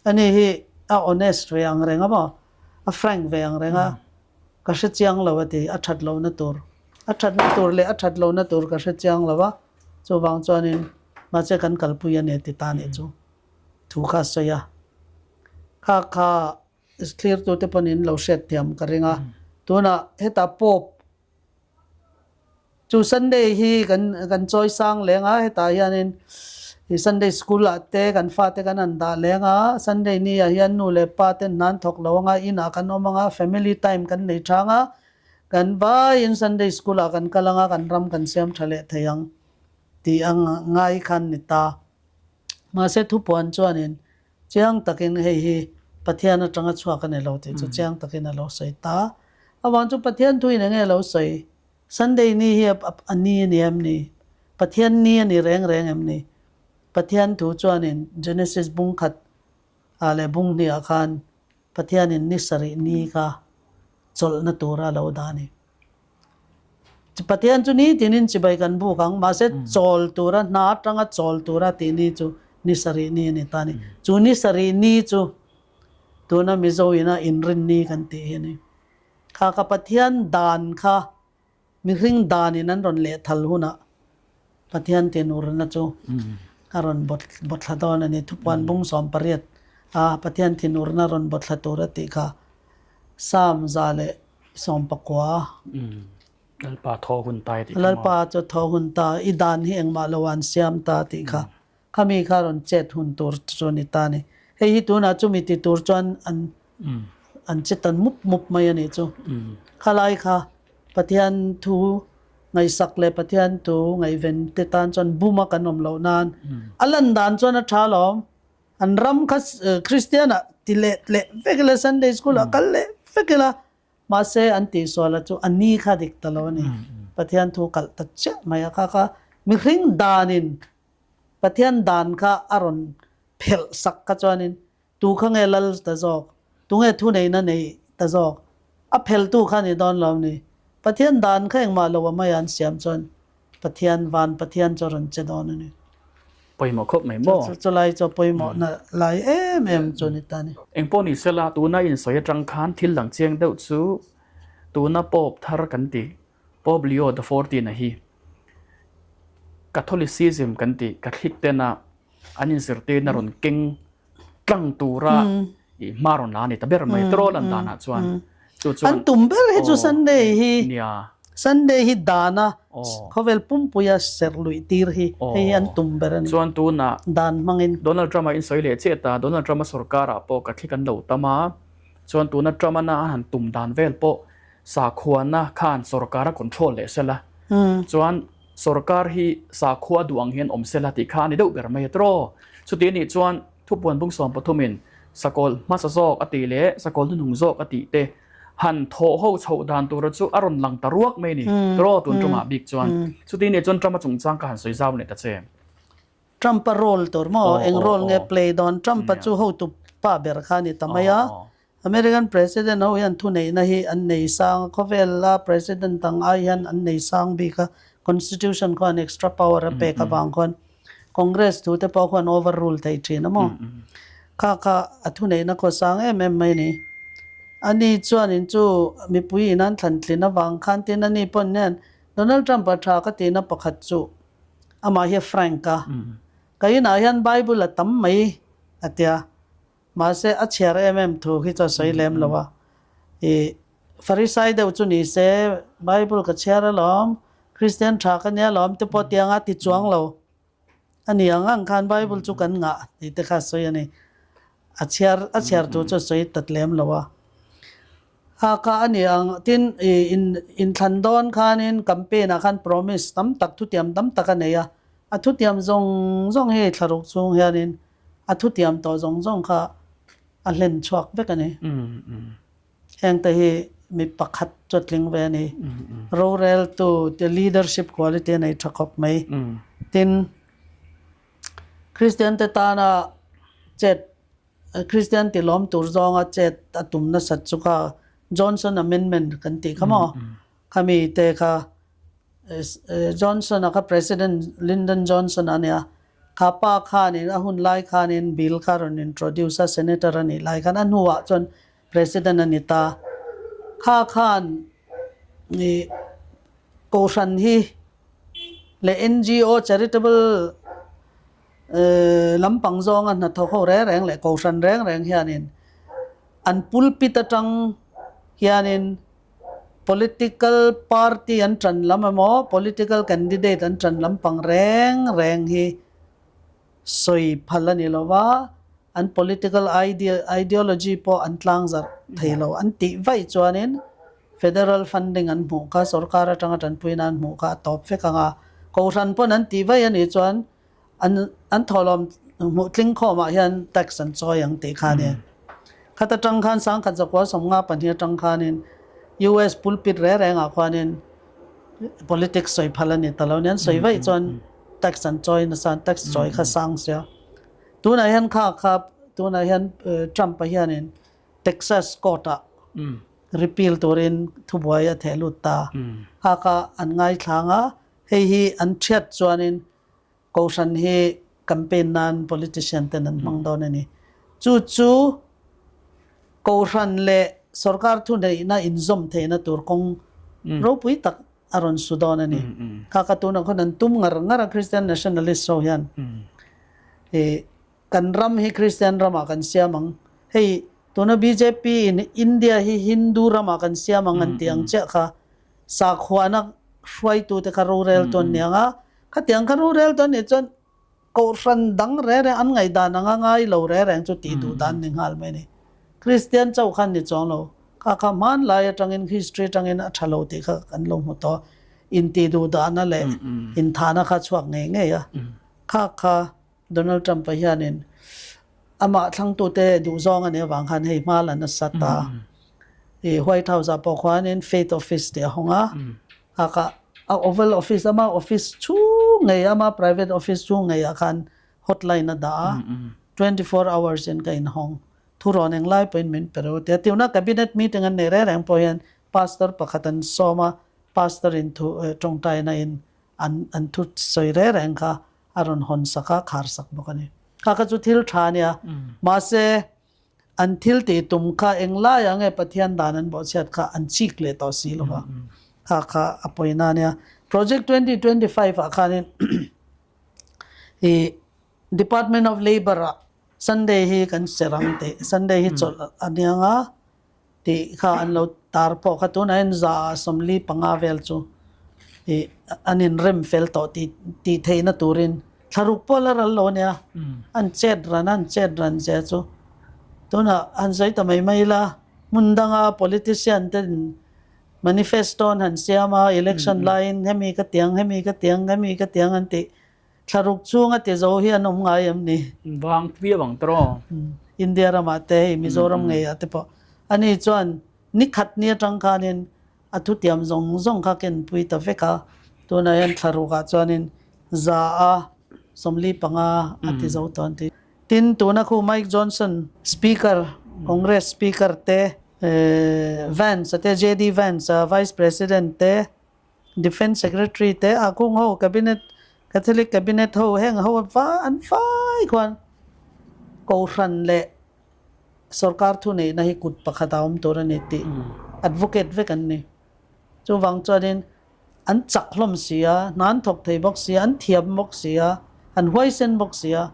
Ani hi a honest ve ang reng a maw, a frank ve ang reng a, ka hre chiang lo a ti, a that lohna tur, a thatna tur leh a that lohna tur ka hre chiang lo a. Chuvang chuanin mahse kan kalpui a ni ti ta nih chu thu kha a sawi a. Kha kha thlirtute pawhin lo hriat thiam ka ring a. Tunah hetah Pope chu Sunday hi kan kan chawi sang leng a, hetah hianin i Sunday school ah te kan fate kan han dah leng a, Sunday ni ah hian nu leh pa ten hna an thawk lo ang a, inah kan awm ang a, family time kan nei thang a, Kan vaiin Sunday School ah kan kal anga kan ram kan siam tha leh thei ang tih a ngai khan ni ta. Mahse thupuan chuanin chiang takin hei hi Pathian atanga chhuak a ni lo tih chu chiang takin a lo sawi ta. Avang chu Pathian thuin enge a lo sawi? Sunday ni hi a ni a ni em ni? Pathian ni a ni reng reng em ni? Pathian thu chuanin Genesis bung khat ah leh bung hnih ah khan Pathianin ni sarih ni kha chawlhna tura a lo dah a ni. Pathian chu nitinin chibai kan buk ang, mahse chawl tura, hna atanga chawl tura tih ni chu ni sarih ni a ni ta a ni. Chu ni sarih ni chu tuna Mizo ina inrin ni kan tih hi a ni. Kha ka Pathian dan kha Mihring danin an rawn lehthal hunah Pathian tinurna chu a rawn bawthla dawn a ni. Thupuan bung 18 A, Pathian thinurna rawn bawthla tur a tih kha Psalm 119. Lalpa thaw hun ta i tih kha maw? Lalpa chu thaw hun ta, i dan hi engmah lo an siam ta tih kha. Khami kha rawn chet hun tur chu a ni ta a ni. Hei hi tunah chumi ti tur chuan an an che tan mup mup mai a nih chu. Khalai kha Pathian thu ngaihsak leh Pathian thu ngaihven te tan chuan bum a kan awm loh nan a lan dan chuan a tha alawm. An ram kha Kristian ah ti leh leh vek ila Sunday school ah kal leh vek ila mahse an tihsual a chu a ni kha dik ta lo a ni. Pathian thu kalh ta chiah mai a kha kha mihring danin Pathian dan kha a rawn phelh sak kha chuanin tu kha nge lal ta zawk, tu nge thuneihna nei ta zawk, a phelhtu kha ni dawn lo ni. Pathian dan kha engmah lo a mai an siam chuan Pathian van Pathian chu a rawn che dawn a ni. Pawimawh khawp mai maw? Chu lai chu pawimawhna lai em em chu a ni ta ni. Engpawh ni sela, tuna insawi atang khan thil dang chiang deuh chu tuna Pope thar kan tih, Pope Leo the Fourteen a hi Catholicism kan tih, Catholic tena an inzirtirna rawn keng tlang tura i hma rawn la a ni ta ber mai tiraw lan danah chuan chu chuan an tum ber hi chu Sunday hi Sunday hi dana khawvel pumpuia serh luih tir hi hei hi an tum ber a ni chuan tunah dan hmangin Donald Trump a insawi leh chiah ta Donald Trump a sorkarah pawh ka thlik an lo tam a chuan tuna Trump ana a han tum dan vel pawh sakhuana khan sorkar a control leh sela chuan Sorkar hi sakhua duh ang hian awm sela tih kha a ni deuh ber mai a tiraw? Chuti anih chuan thupuan bung 13 in sakawl hmasa zawk a tih leh sakawl hnuhnung zawk a tih te han thawh ho chhoh dan tura chu a rawn lang ta ruak mai a ni tiraw tun tumah bik chuan. Chuti anih chuan Trump-a chungchang ka han sawi zau leh ta che. Trump-a role tur maw? Eng role nge play dawn? Trump-a chu hotu pa ber kha a ni ta mai a. American President ho hian thuneihna hi an nei sang a, khawvel a President ang ai hian an nei sang bik a, Constitution khuan extra power a pek avang khuan Congress thu te pawh khuan over rule thei thin a maw? Kha kha a thuneihna khaw sang em em mai a ni. Ani chuanin chu mipui in an thlan tlin avang khan tin ani pawn hian Donald Trump a tha ka tihna pakhat chu amah hi a frank a, ka inah hian Bible a tam mai a tia. Mahse, a chhiar em em thu hi chu a sawi lem lo a. I Farisai deuh chu ni se, Bible ka chhiar alawm, Kristian tha ka nia alawm te pawh tiang a ti chuang lo. A ni ang ang khan Bible chu kan ngah tih te kha a sawi a ni. A chhiar a chhiar thu chu a sawi tat lem lo a. Ha kha a ni ang, tin i in inthlan dawn khanin campaign ah khan promise tam tak thutiam tam tak a nei a. A thutiam zawng zawng hi thlaruk chhung hianin A thutiam tawh zawng zawng kha a hlen chhuak vek a ni. Hengte hi mi pakhat chu a tling ve a ni. Roreltu te leadership quality a nei tha khawp mai. Tin, Kristian te tana chet, Kristian tilawm tur zawnga chet a tum nasat chu kha Johnson Amendment kan tih kha maw? Khami te kha Johnson-a kha President Lyndon Johnson a nia. Kha pa khanin a hun lai khanin bill kha rawn introduce a, Senator a nih lai khan a hnuah chuan President a ni ta. Kha khan ih Kohhran hi leh NGO charitable lampang zawnga hnathawk ho reng reng leh Kohhran reng reng hianin an pulpit atang hianin Political party an ṭan lam emaw, political candidate an ṭan lampang reng reng hi sawi phal a ni lo va, an political ideology pawh an tlangzarh thei lo. An tih vaih chuanin federal funding an hmuh kha, sorkar aṭanga ṭanpuina an hmuh kha a tawp vek ang a. Kohhran pawn an tih vaih a nih chuan An an thawhlawm hmuh tling khawmah hian tax an chawi ang tih kha a ni. Khat atang khan sangkhat zakua 52 atang khanin US pulpit reng rengah khuanin politics sawi phal a ni ta lo nia. An sawi vaih chuan tax an chawi nasa an tax chawi kha sang sia. Tunah hian kha kha tunah hian Trump-a hianin Texas court-ah repeal turin thubuai a theh lut ta. Kha kha an ngaithlang a, hei hi an thiat chuanin Kohhran hi campaign nan politician ten an hmang dawn a ni. Chu chu Kohhran leh sorkar thuneihna inzawm theihna tur kawng ropui tak a rawn su dawn a ni. Kha kha tunah khawn an tum ngar ngar a Christian Nationalist ho hian i. Kan ram hi Kristian ramah kan siam ang. Hei tuna bjp in India hi Hindu ramah kan siam ang an tih ang chiah kha sakhuana hruaitute kha rorel tu an ni ang a. Khatiang kha rorel tu an nih chuan Kohhran dang reng reng an ngaihdan anga ngai lo reng reng chu tih duh dan ni nghal mai a ni. Kristian chauh khan ni chuang lo. Kha kha hmanlai atangin history atangin a tha lo tih kha kan lo hmu tawh. Intih duh dahna leh inthahna kha chhuak ngei ngei a. Kha kha Donald Trump-a hianin amah thlangtute duhzawng a nih avang khan hei hma la nasa ta. I White House-ah pawh khuanin Faith Office tih a hawng a. A ka a Oval Office ama office chhung ngei ama private office chhung ngei ah khan hotline a dah a 24 hours in ka inhawng thu rawn eng lai pawhin min pe reuh a ti a tuna cabinet meeting an neih reng reng pawh hian pastor pakhat an sawm a pastor in thu tawngtaina in an an thu sawi reng reng kha a rawn hawn sak a khar sak bawk a ni kha kha chu thil tha a nia mahse An thil tih tum kha englaiah nge Pathian dan an bawhchhiat kha an chik leh tawh si lo va, kha kha a pawina a nia. Project 2025 ah khanin i Department of Labour ah Sunday hi kan ser ang tih, Sunday hi chawlh a nia nga tih kha an lo tar pawh kha tunah hian 145 vel chu i an inrem fel tawh tih tih theihna turin Thlaruk pawh la ral lo ania, an chet ran a, an chet ran zia chu tunah han sawi ta mai mai ila, hmun danga politician ten manifesto an han siam a, election laiin hemi ka tiang, hemi ka tiang, hemi ka tiang an tih, thlaruk chhunga ti zo hi an awm ngai em ni? Vang viau ang tawh. India ramah te hei Mizoram ngeiah te pawh ani chuan ni khat ni atang khanin A thutiam zawng zawng kha kenpui ta vek a, tunah hian thlarukah chuanin 145 a ti zo tawh an ti. Tin, tuna khu Mike Johnson, Speaker, Congress Speaker te, Vance a te, JD Vance a, Vice President te, Defence Secretary te, a khung ho Cabinet, Catholic Cabinet ho heng ho an fai khuan Kohhran leh Sorkar thuneihna hi kut pakhat a awm tur a ni tih advocate vek an ni. Chuvang chuanin an chak hlawm si a, hna an thawk thei bawk si a, an thiam bawk si a, an huaisen bawk si a.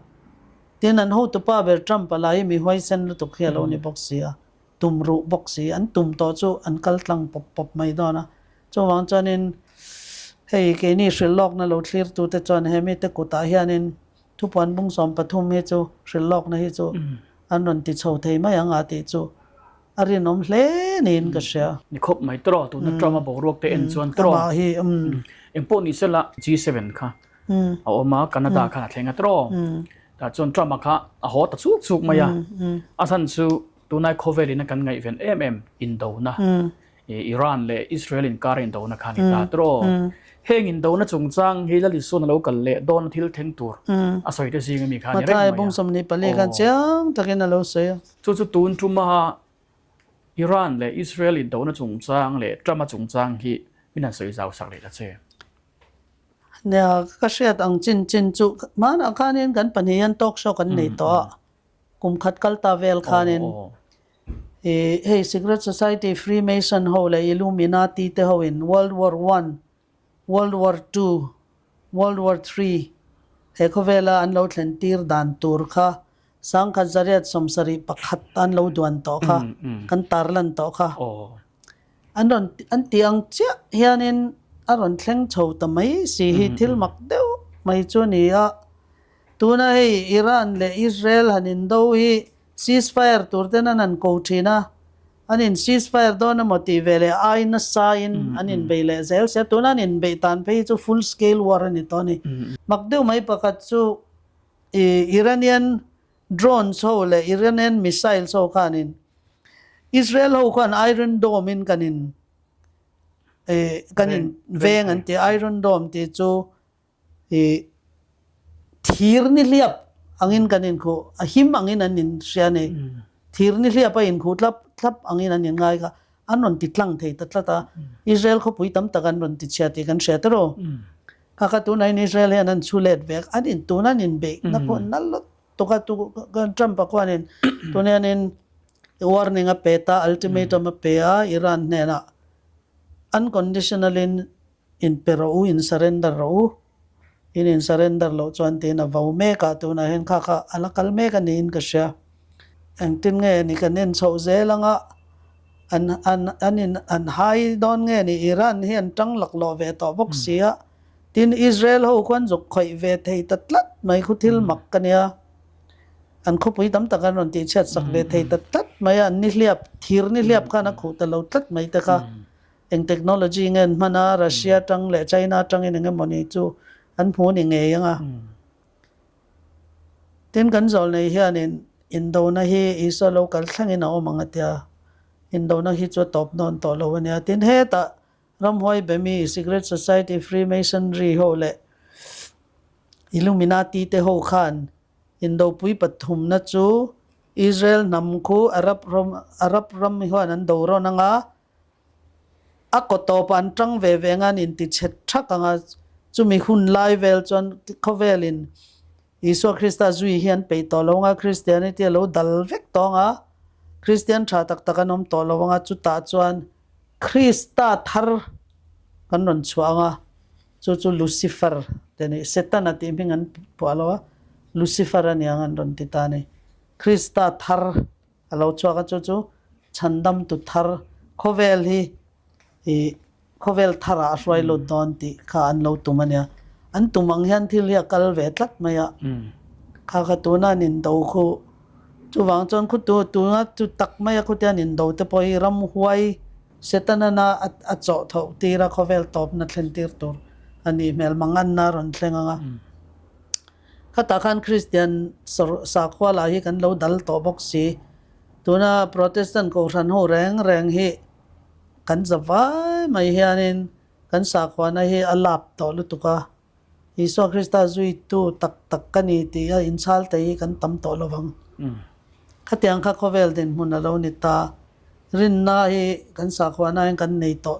Tin, an hotupa ber Trump a la hi mi huaisen lutuk hi a lo ni bawk si a, tum ruh bawk si. An tum tawh chu an kal tlang pawp pawp mai dawn a. Chuvang chuanin hei keini hrilh lawkna lo thlirtute chuan he mite kutah hianin Thupuan bung 13 hi chu hrilhlawkna hi chu an rawn ti chho thei mai ang a tih chu a rinawm hle niin ka hria. Ni khawp mai tawh tuna Trump a boruak te en chuan tawh. Amah hi engpawh ni sela G7 kha a awm a Canada khan a thleng a tawh. Tah chuan Trump a kha a haw ta chuk chuk mai a. A chhan chu tunai khawvel in a kan ngaihven em em indona Iran leh Israel inkar indona kha a ni ta tawh. Heng indona chungchang hi Lal Isuan a lo kal leh dawn a thil thleng tur a sawi te zing ami kha a ni reng mai a. Mathai bung 24 khan chiang takin a lo sawi a. Chu chu tun tuma Iran leh Israel indona chungchang leh Trump-a chungchang hi min han sawi zau sak leh ta che. Nia, ka hriat ang chin chin chu hmanah khanin kan pahnih hian talk show kan nei tawh a, kum khat kal ta vel khanin I hei Secret Society Freemason ho leh Illuminati te ho in World War One, World War Two, World War Three he khawvela an lo thlen tir dan tur kha 1971 an lo duan tawh kha kan tarlan tawh kha an rawn an tih ang chiah hianin a rawn thleng chho ta mai si hi thil mak deuh mai chu a ni a. Tuna hei Iran leh Israel han indo hi Ceasefire tur ten an han ko thin a, an in ceasefire dawn emaw tih ve leh ai nasa in an in bei leh zel sia, tuna an in beih tan phei hi chu full scale war a ni tawh a ni. Mak deuh mai pakhat chu i Iranian drones ho leh Iranian missiles ho khanin Israel ho khan Iron Dome in kan in kan in veng an ti, Iron Dome tih chu I thir ni hliap angin kan inkhuh, a him angin an inhria a ni. Thir ni hliap a inkhuh tlap thlap angin an inngai kha an rawn ti tlang thei ta tlat a. Israel khawpui tam tak an rawn ti chhia tih kan hria tawh. Kha kha tunah in Israel hian an chhu let vek, an in tuna an inbeihna pawh nal lutuk a, Trump-a khuanin tun hianin warning a pe ta, ultimatum a pe a Iran hnenah unconditional in In pe rawh u, in surrender rawh u. In in surrender loh chuan tiin a vo mek a, tunah hian kha kha a la kal mek a niin ka hria. Engtin nge ni kan en chhoh zel anga an an an in an hai dawn nge ni Iran hi an tang laklawh ve tawh bawk si a, tin Israel ho khuan zuk khawih ve thei ta tlat mai khu thil mak ka nia. An khawpui tam tak an rawn tihchhiat sak ve thei ta tlat mai a, an nihliap thir nihliap khan a khuh ta lo tlat mai te kha. Eng technology nge an hman a, Russia atang leh China atangin eng emawni chu an hmu ni ngei ang a. Tin kan zawlnei hianin indona hi Isua lo kal thlengin a awm ang a tia, indona hi chu a tawp nawn tawh lo a nia. Tin hetah ramhuai bemi, Secret Society, Freemasonry ho leh Illuminati te ho khan Indopui pathumna chu Israel hnam khu Arab ram Arab ram hian an do rawn ang a, A kaw tawpah an tang ve ve anga an inti chhet thak ang a, chumi hun lai vel chuan khawvelin Isua Krista zui hi an peih tawh lo ang a, Christianity a lo dal vek tawh ang a, Kristian tha tak tak an awm tawh lo ang a, chutah chuan Krista thar kan rawn chhuah ang a, chu chu Lucifer te ni, Setana tih hming an puah lo a, Lucifer a niang an rawn ti ta a ni, Krista thar. A lo chhuak a, chu chu chhandamtu thar khawvel hi ih khawvel tharah a hruai lut dawn tih kha an lo tum a nia. An tum ang hian thil hi a kal ve tlat mai a, kha kha tuna an indo khu chuvang chuan khu tu tuna chu tak mai a khutiang an indo te pawh hi ramhuai Setana a chawh tho tir a khawvel tawpna thlen tir tur a nih hmel manganna a rawn thleng ang a. Khatah khan Kristian sakhua lah hi kan lo dal tawh bawk si. Tuna Protestant Kohhran ho reng reng hi kan za vai mai hianin kan sakhuana hi a lap tawh lutuk a. Isua Krista zuitu tak tak ka ni tih a inchhal te hi kan tam tawh lovang. Khatiang kha khawvel dinhmun a lo ni ta. Rinna hi kan sakhuana hian kan nei tawh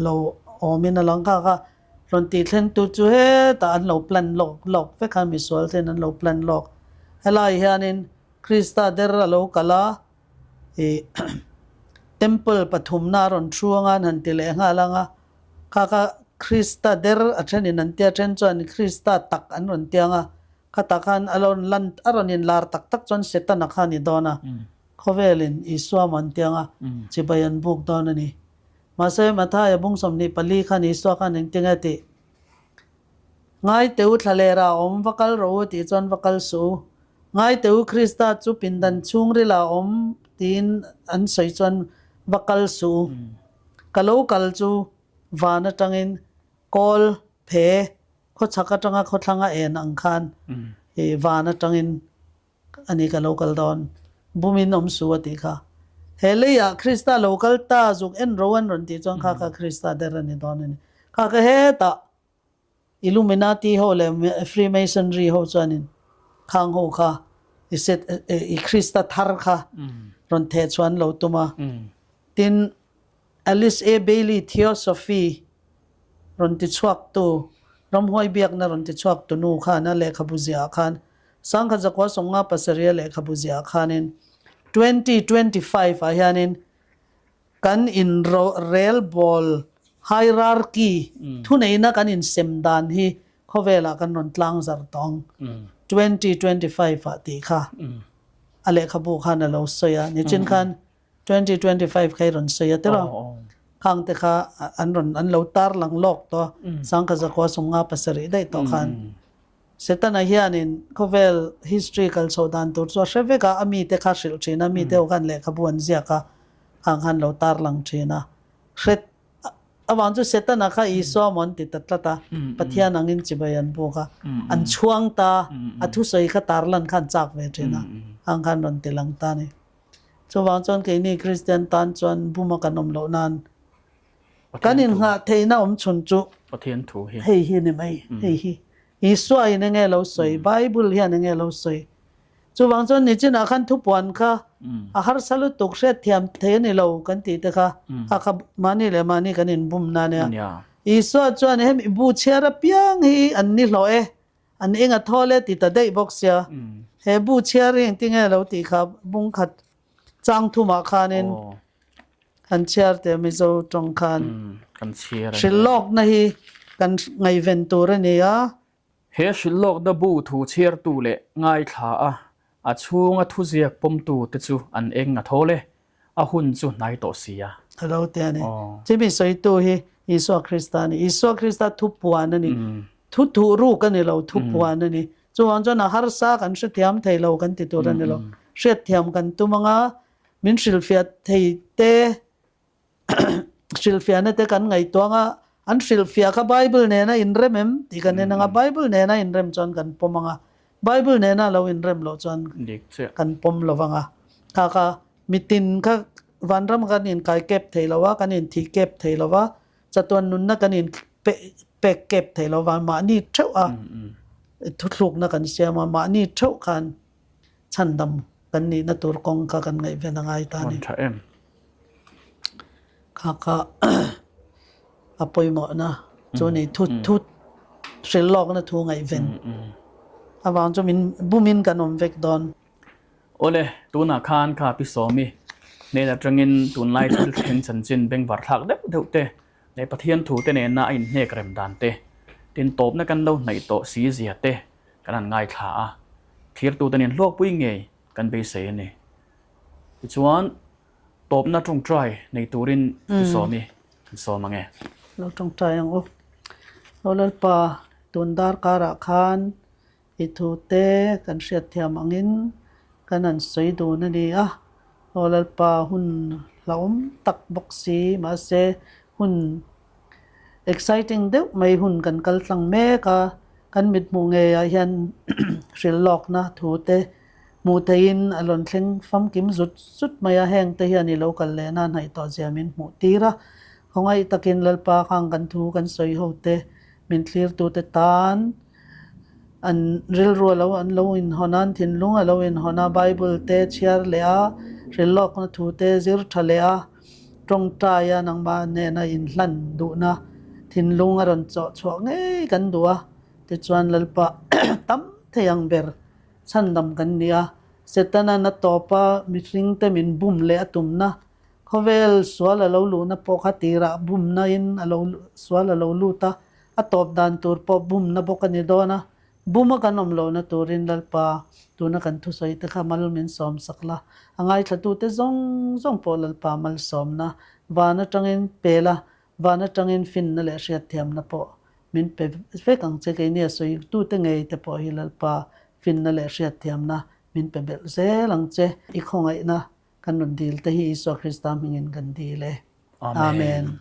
lo awmin a lang kha kha. Rawn tih thlengtu chu hetah an lo plan lawk lawk vek a, misual ten an lo plan lawk. Helai hianin Krista der a lo kal a, ih temple pathumna a rawn thu anga an han ti leh nghal ang a, kha kha Krista der a thenin an tia, then chuan Krista tak an rawn ti ang a, khatah khan a rawn lan a rawn inlar tak tak chuan Setana kha a ni dawn a, khawvelin Isua maw an ti ang a, chibai an buk dawn a ni. Mahse, Mathaia bung 24 khan Isua khan engtin nge tih? Ngai teh u thlalera a awm, va kal rawh u tih chuan va kal suh u. Ngai teh u Krista chu pindan chhungrila a awm tiin an sawi chuan va kal suh u. Ka lo kal chu van atangin kawl phe khawchhak atanga khawthlang a en ang khan van atangin A ni ka lo kal dawn. Bumin awm su a tih kha. He leiah Krista lo kal ta zuk en ro an rawn tih chuan kha kha Krista der a ni dawn a ni. Kha kha hetah Illuminati ho leh Freemasonry ho chuanin khang ho kha i set i Krista thar kha rawn theh chhuan lo tum a. Tin Alice A. Bailey Theosophy rawn ti chhuaktu, ramhuai biakna rawn ti chhuaktu nu khan a lehkhabu ziahah khan Sangkhat zakua sawmnga pasarih a lehkhabu ziahah khanin 2025 ah hianin kan inrelbawl hierarchy thuneihna kan insem dan hi khawvelah kan rawn tlangzarh tawh ang 2025 ah tih kha a lehkhabu khan a lo sawi a, nichin khan 2025 kha i rawn sawi a tiraw? Khang te kha an rawn an lo tar lang lawk tawh a, sangkhat zakua sawmnga pasarih daih tawh khan. Setana hianin khawvel history kal chhoh dan tur chu a hre vek a, a mite kha hrilh thin a, mite ho khan lehkhabu an ziak a, khang khan lo tar lang thin a. Hre Avang chu Setana kha Isua maw an ti ta tlat a, Pathian angin chibai an buk a, an chhuang ta, a thusawi kha tarlan kha an chak ve thin a, khang khan rawn ti lang ta a ni. Chuvang chuan keini Kristian tan chuan buma kan awm loh nan kan inngah theihna awm chhun chu Pathian thu hi hei hi a ni mai, hei hi Isua in enge lo sawi, Bible hian enge lo sawi. Chuvang chuan nichinah khan thupuan kha a harsa lutuk hriatthiam thei a ni lo kan tih te kha a kha mahni leh mahni kan inbumna a nia. Isua chuan hemi bu chhiar apiang hi an ni hlawh e, an eng a thawl e ti ta daih bawk sia. He bu chhiar hi engtinge lo tih kha bung khat chang thumah khanin han chhiar teh Mizo tawng khan hrilhlawkna hi kan ngaihven tur a ni a. He hrilhlawkna bu thu chhiartu leh ngaithla a, a chhunga thuziak pawmtu te chu an eng a thawl e, a hun chu hnai tawh si a. A lo ti a ni. Chumi sawitu hi Isua Krista a ni. Isua Krista thupuan a ni. Thu thuh ruk a ni lo, thupuan a ni. Chuvang chuan a harsa kan hrethiam thei lo kan ti tur a ni lo. Hriatthiam kan tum anga min hrilhfiah thei te Hrilhfiahna te kan ngaihtuah anga, an hrilhfiah kha Bible nena inrem em tih kan en anga, Bible nena inrem chuan kan pawm anga, Bible nena lo inrem loh chuan kan pawm lo vang a. Kha kha mitin kha vanram kan inkai kep thei lo a, kan inthih kep thei lo va, chatuan nunna kan in pek kep thei lo va, mahni theuh a thuthlukna kan siam a, mahni theuh khan chhandam kan nihna tur kawng kha kan ngaihven a ngai ta a ni. Tha em. Kha kha a pawimawhna chu ni thu thu hrilh lawkna thu ngaihven avang chu min bumin kan awm vek dawn. Awle, tunah khan kha Pi Sawmi hnen atangin tunlai thil thleng chanchin bengvar thlak deuh deuh te leh Pathian thu te nena a inhnek rem dan te, tin tawpna kan lo hnaih tawh si zia te kan han ngaithla a, thlirtute nen hlawkpui ngei kan beisei a ni. Tichuan, tawpna tawngtai nei turin i sawm i, kan sawm ang e. Lo tawngtai ang u. Aw Lalpa, tun darkarah khan i thute kan hriatthiam angin kan han sawi dun a ni a. Aw Lalpa, hun hlauhawm tak bawk si, mahse hun Exciting deuh mai hun kan kal tlang mek a, kan mithmuh ngeiah hian hrilhlawkna thu te hmuh theihin a rawn thleng famkim zut zut mai a, heng te hian i lo kal leh nan hnaih tawh zia min hmuh tir a, khawngaih takin Lalpa khang kan thu kan sawi ho te min thlirtute tan an rilru a lo an lo inhawn a, an thinlung a lo inhawn a, Bible te chhiar leh a, hrilhlawkna thu te zir tha leh a. Tawngtaia nangmah nena inhlan duhna thinlung a rawn chawh chhuah ngei kan duh a, tichuan Lalpa tam thei ang ber chhandam kan ni a, Setana na tawpa mihringte min bum leh a tumna, khawvel sual a lo luhna pawh kha tirah bumna in a lo sual a lo lut a, a tawp dan tur pawh bumna bawk a ni dawn a, Buma kan awm lohna turin Lalpa, tuna kan thusawi te kha mal min sawm sak la, a ngaithlatute zawng zawng pawh Lalpa malsawmna van atangin pe la, van atangin finna leh hriatthiamna pawh min pe vek ang che. Keini a sawitute ngei te pawh hi Lalpa finna leh hriatthiamna min pe belh zel ang che. I khawngaihna kan rawn dil te hi Isua Krista hmingin kan dil e. Amen.